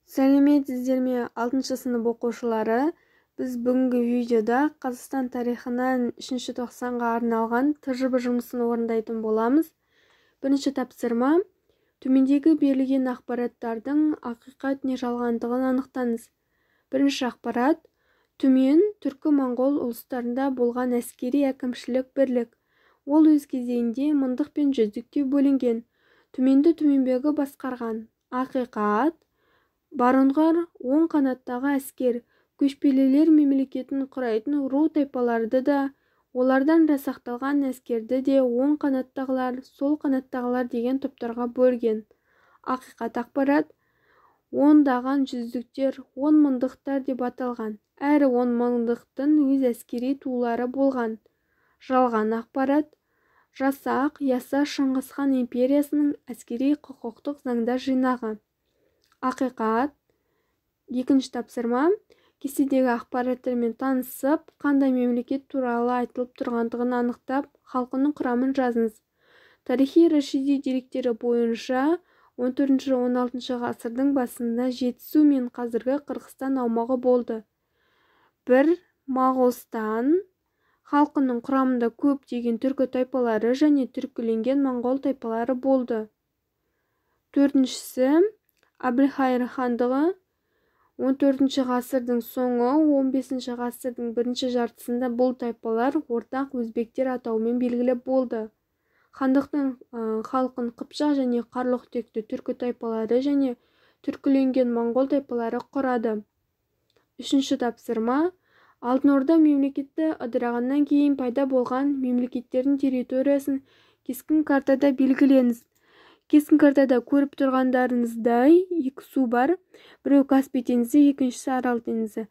Сәлеметсіздер ме, 6 сынып оқушылары? Біз бүгінгі видеода Қазақстан тарихынан 3 тоқсанға арналған ТЖБ жұмысын орындайтын боламыз. Бірінші тапсырма: төмендегі берілген ақпараттардың ақиқат не жалғандығын анықтаңыз. Бірінші ақпарат: Түмен түркі-моңғол ұлыстарында болған әскери әкімшілік бірлік. Ол өз кезегінде мыңдық пен жүздікке бөлінген. Түменді Түменбегі басқарған. Ақиқат: Баронғар оң қанаттағы әскер, көшпелілер мемлекетін құрайтын ру тайпаларды да, олардан жасақталған әскерді де оң қанаттағылар, сол қанаттағылар деген топтарға бөлген. Ақиқат ақпарат: ондаған жүздіктер, он мыңдықтар деп аталған. Әр он мыңдықтың өз әскери тулары болған. Жалған ақпарат: жасақ, яса Шыңғысхан империясының әскери құқықтық заңдар жинағы. Ақиқат. Екінші тапсырма: кестедегі ақпараттармен танысып, қандай мемлекет туралы айтылып тұрғандығын анықтап, халқының құрамын жазыңыз. Тарихи Рашиди деректері бойынша 14-16 ғасырдың басында Жетісу мен қазіргі Қырғызстан аумағы болды. Бір Моғолстан халқының құрамында көптеген түркі тайпалары және түркіленген моңғол тайпалары болды. Төртіншісі Әбілхайыр хандығы. 14 ғасырдың соңы 15 ғасырдың бірінші жартысында бұл тайпалар ортақ өзбектер атауымен белгілі болды. Хандықтың халқын қыпшақ және қарлұқ текті түркі тайпалары және түркіленген моңғол тайпалары құрады. Үшінші тапсырма: Алтын Орда мемлекеті ыдырағаннан кейін пайда болған мемлекеттердің территориясын кескін картада белгілеңіз. Кескін картада көріп тұрғандарыңыздай екі су бар. Біреу Каспий теңізі, екіншісі Арал теңізі.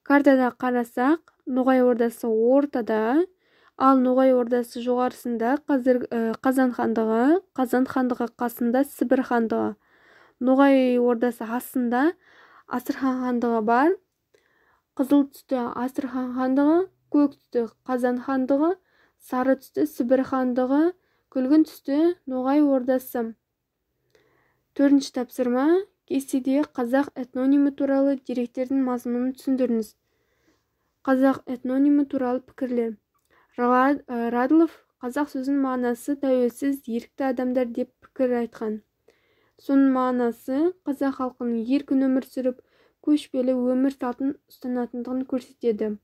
Картада қарасақ, Ноғай Ордасы ортада, ал Ноғай Ордасы жоғарысында қазір Қазан хандығы, Қазан хандығы қасында Сібір хандығы. Ноғай Ордасы астында Астрахань хандығы бар. Қызыл түсті Астрахань хандығы, көк түсті Қазан хандығы, сары түсті Сібір хандығы, күлгін түсті Ноғай Ордасы. Төртінші тапсырма: кестеде қазақ этнонимі туралы деректердің мазмұнын түсіндіріңіз. Қазақ этнонимі туралы пікірлер. Радлов қазақ сөзінің мағынасы тәуелсіз, ерікті адамдар деп пікір айтқан. Соның мағынасы қазақ халқының еркін өмір сүріп, көшпелі өмір салтын ұстанатындығын көрсетеді.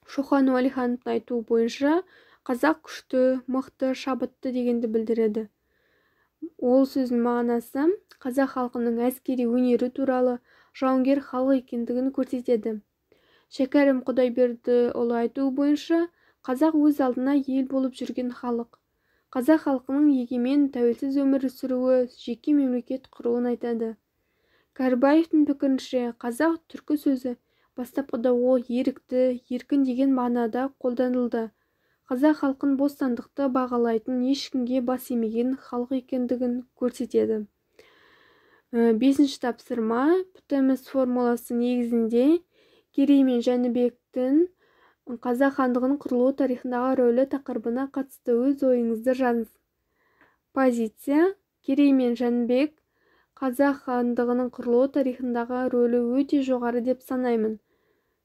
Шоқан Уәлихановтың айтуы бойынша қазақ күшті, мықты, шабытты дегенді білдіреді. Ол сөздің мағынасы қазақ халқының әскери өнері туралы, жауынгер халық екендігін көрсетеді. Шәкәрім Құдайбердіұлы айтуы бойынша қазақ өз алдына ел болып жүрген халық. Қазақ халқының егемен, тәуелсіз өмір сүруі, жеке мемлекет құруын айтады. Кәрібаевтың пікірінше, қазақ түркі сөзі бастапқыда ол ерікті, еркін деген мағынада қолданылды. Қазақ халқын бостандықты бағалайтын, ешкімге бас имеген халық екендігін көрсетеді. Бесінші тапсырма: ПТМС формуласы негізінде Керей мен Жәнібектің Қазақ хандығының құрылуы тарихындағы рөлі тақырыбына қатысты өз ойыңызды жазыңыз. Позиция: Керей мен Жәнібек Қазақ хандығының құрылуы тарихындағы рөлі өте жоғары деп санаймын.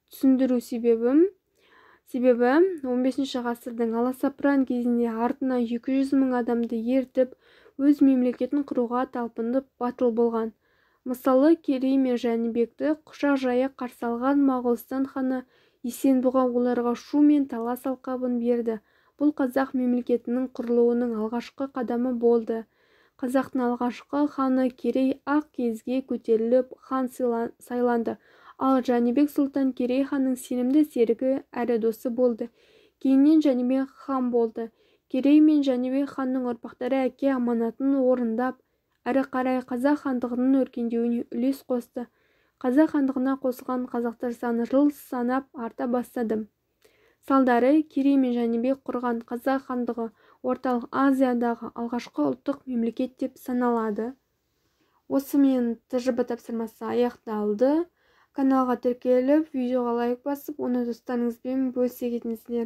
Түсіндіру себебі 15 ғасырдың аласапыран кезінде артына 200 мың адамды ертіп, өз мемлекетін құруға талпынып батыл болған. Мысалы, Керей мен Жәнібекті құшақ жая қарсы алған Моғолстан ханы Есенбұға оларға Шу мен Талас алқабын берді. Бұл қазақ мемлекетінің құрылуының алғашқы қадамы болды. Қазақтың алғашқы ханы Керей ақ киізге көтеріліп, хан сайланды. Ал Жәнібек сұлтан Керей ханның сенімді серігі әрі досы болды. Кейіннен Жәнібек хан болды. Керей мен Жәнібек ханның ұрпақтары әке аманатын орындап, әрі қарай қазақ хандығының өркендеуіне үлес қосты. Қазақ хандығына қосылған қазақтар саны жыл санап арта бастады. Салдары Керей мен Жәнібек құрған қазақ хандығы Орталық Азиядағы алғашқы ұлттық мемлекет деп саналады. Осымен ТЖБ тапсырмасы аяқталды. Каналға тіркеліп, видеоға лайк басып, оны достарыңызбен бөлісе кетіңіздер.